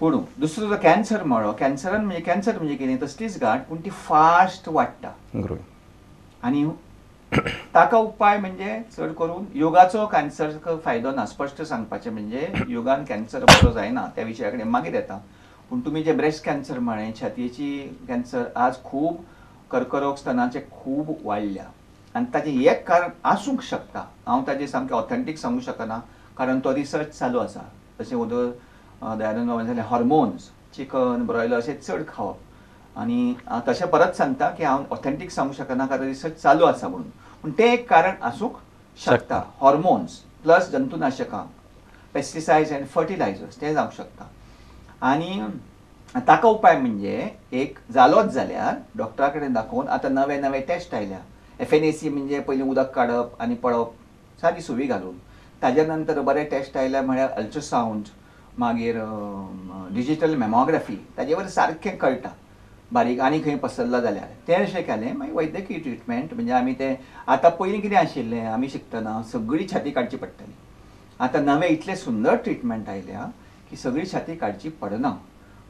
पूण दुसरो जो कॅन्सर म्हळो, कॅन्सरान म्हणजे कॅन्सर म्हणजे कितें, तसलीच गांठ पूण ती फास्ट वाडटा आनी ताका उपाय म्हणजे चड करून योगाचो कॅन्सर फायदो ना. स्पश्ट सांगपाचें म्हणजे योगान कॅन्सर बरो जायना, त्या विशया कडेन मागीर येता. पूण तुमी जे ब्रेस्ट कॅन्सर म्हळें, छातयेची कॅन्सर आज खूब कर्करोग स्तनाचे खूब वाडल्या आनी ताचें एक कारण आसूंक शकता. हांव ताजें सामकें ऑथेंटीक सांगूंक शकना कारण तो रिसर्च चालू आसा. तशें वोदोळ दयानंद बाबान सांगलें हॉर्मोन्स, चिकन ब्रॉयलर अशें चड खावप आनी तशें परत सांगता की हांव ऑथेंटीक सांगूंक शकना कारण रिसर्च चालू आसा म्हणून, पूण तें एक कारण आसूंक शकता. हॉर्मोन्स प्लस जंतुनाशकां, पेस्टिसायड्स एंड फर्टिलायझर्स तें जावंक शकता. आनी ताका उपाय म्हणजे एक जालोच जाल्यार डॉक्टरा कडेन दाखोवन आतां नवे नवे टेस्ट आयल्या. FNAC म्हणजे पयलीं उदक काडप आनी पळोवप सादी सुवी घालून, ताज्या नंतर बरे टेस्ट आयल्या म्हळ्यार अल्ट्रासावंड, मागीर डिजिटल मेमोग्राफी, ताजेवर सारकें कळटा बारीक आनी खंय पसरला जाल्यार. तें अशें केलें मागीर वैद्यकीय ट्रिटमेंट म्हणजे आमी तें आतां पयलीं कितें आशिल्लें आमी शिकतना सगळी छाती काडची पडटाली. आतां नवे इतले सुंदर ट्रिटमेंट आयल्या की सगळी छाती काडची पडना,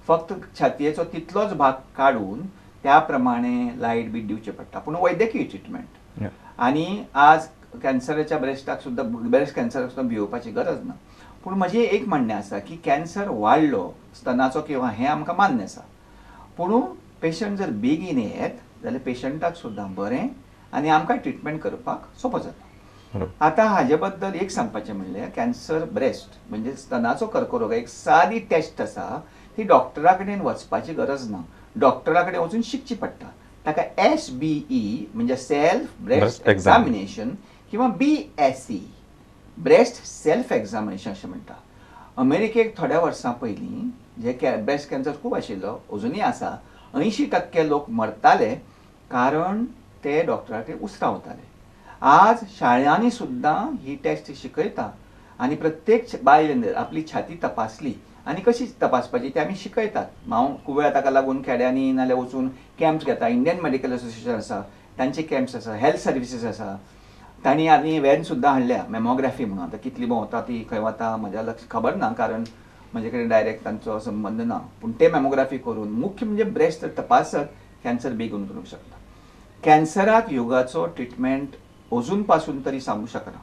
फक्त छातयेचो तितलोच भाग काडून त्या प्रमाणे लायट बी दिवचें पडटा, पूण वैद्यकीय ट्रिटमेंट. आनी आज कॅन्सराच्या ब्रेस्टाक सुद्दां, ब्रेस्ट कॅन्सराक सुद्दां भिवपाची गरज ना. पूण म्हजें एक म्हणणें आसा की कॅन्सर वाडलो स्तनाचो किंवा हें आमकां मान्य आसा, पूण पेशंट जर बेगीन येत जाल्यार पेशंटाक सुद्दां बरें आनी आमकां ट्रिटमेंट करपाक सोंपो जाता. आतां हाजे बद्दल एक सांगपाचें म्हणल्यार कॅन्सर ब्रेस्ट म्हणजे स्तनाचो कर्करोग एक सादी टेस्ट आसा, ती डॉक्टरा कडेन वचपाची गरज ना, डॉक्टरा कडेन वचून शिकची पडटा. ताका SBE म्हणजे सेल्फ ब्रेस्ट एक्झामिनेशन किंवा BSE breast self examination अशें म्हणटा. अमेरिकेक थोड्या वर्सां पयलीं जे ब्रेस्ट कॅन्सर खूब आशिल्लो, अजुनूय आसा, 80% लोक मरताले कारण ते डॉक्टरा कडेन उसरां वताले. आज शाळांनी सुद्दां ही टेस्ट शिकयता आनी प्रत्येक बायलेन आपली छाती तपासली आनी कशी तपासपाची ते आमी शिकयतात. हांव खूब वेळा ताका लागून खेड्यांनी नाल्यार वचून कॅम्प्स घेता. इंडियन मेडिकल असोसिएशन आसा, तांचे कॅम्प्स आसा, हेल्थ सर्विसीस आसा, तांणी आनी वॅन सुद्दां हाडल्या मेमोग्राफी म्हणून. आतां कितली भोंवता ती खंय वता म्हज्या लक्ष खबर ना कारण म्हजे कडेन डायरेक्ट तांचो संबंद ना, पूण ते मेमोग्राफी करून मुख्य म्हणजे ब्रेस्ट तपासत कॅन्सर बेगीन करूंक शकता. कॅन्सराक योगाचो ट्रिटमेंट अजून पासून तरी सांगूंक शकना,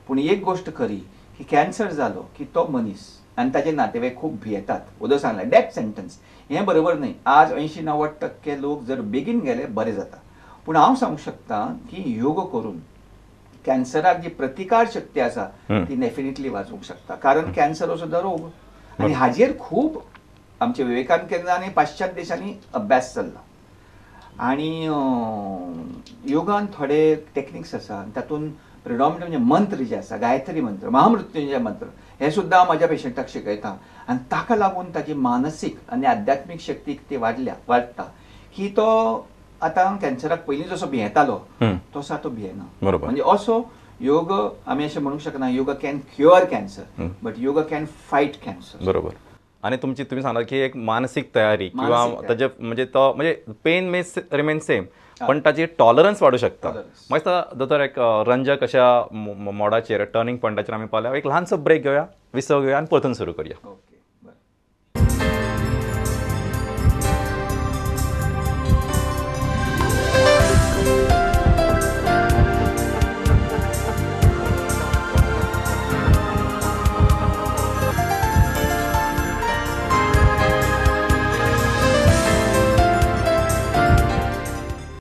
पूण एक गोश्ट खरी की कॅन्सर जालो की तो मनीस आनी ताजे नातेवाईक खूब भियेतात. वोदोळ सांगलें डेथ सेंटन्स, हें बरोबर न्हय. आज 80-90% लोक जर बेगीन गेले बरें जाता, पूण हांव सांगूंक शकता की योग करून कॅन्सराक जी प्रतिकार शक्ती आसा ती डेफिनेटली वाचूंक शकता, कारण कॅन्सर हो सुद्दां रोग आनी हाजेर खूब आमचे विवेकानंद केंद्र आनी पाश्चात्य देशांनी अभ्यास चल्ला. आनी योगान थोडे टेक्निक्स आसा तातूंत प्रिडॉमिनंट म्हणजे मंत्र जे आसा, गायत्री मंत्र, महामृत्युंजय मंत्र, हे सुद्दां हांव म्हज्या पेशंटाक शिकयता आनी ताका लागून ताजी मानसीक आनी आध्यात्मीक शक्ती ती वाडटा की तो आतां कॅन्सराक पयलीं जसो भियेतालो तसो आतां भियेना. म्हणजे असो योग आमी अशें म्हणूंक शकना yoga can cure cancer, but yoga can fight cancer. बरोबर. आनी तुमची तुमी सांगला की एक मानसीक तयारी किंवा ताजे म्हणजे तो म्हणजे पेन मे रिमेन सेम पण ताची टॉलरन्स वाडूं शकता. मागीर दोतोर एक रंजक अशा मोडाचेर टर्निंग पॉयंटाचेर आमी पावल्या. एक ल्हानसो ब्रेक घेवया, विसव घेवया आनी परतून सुरू करूया.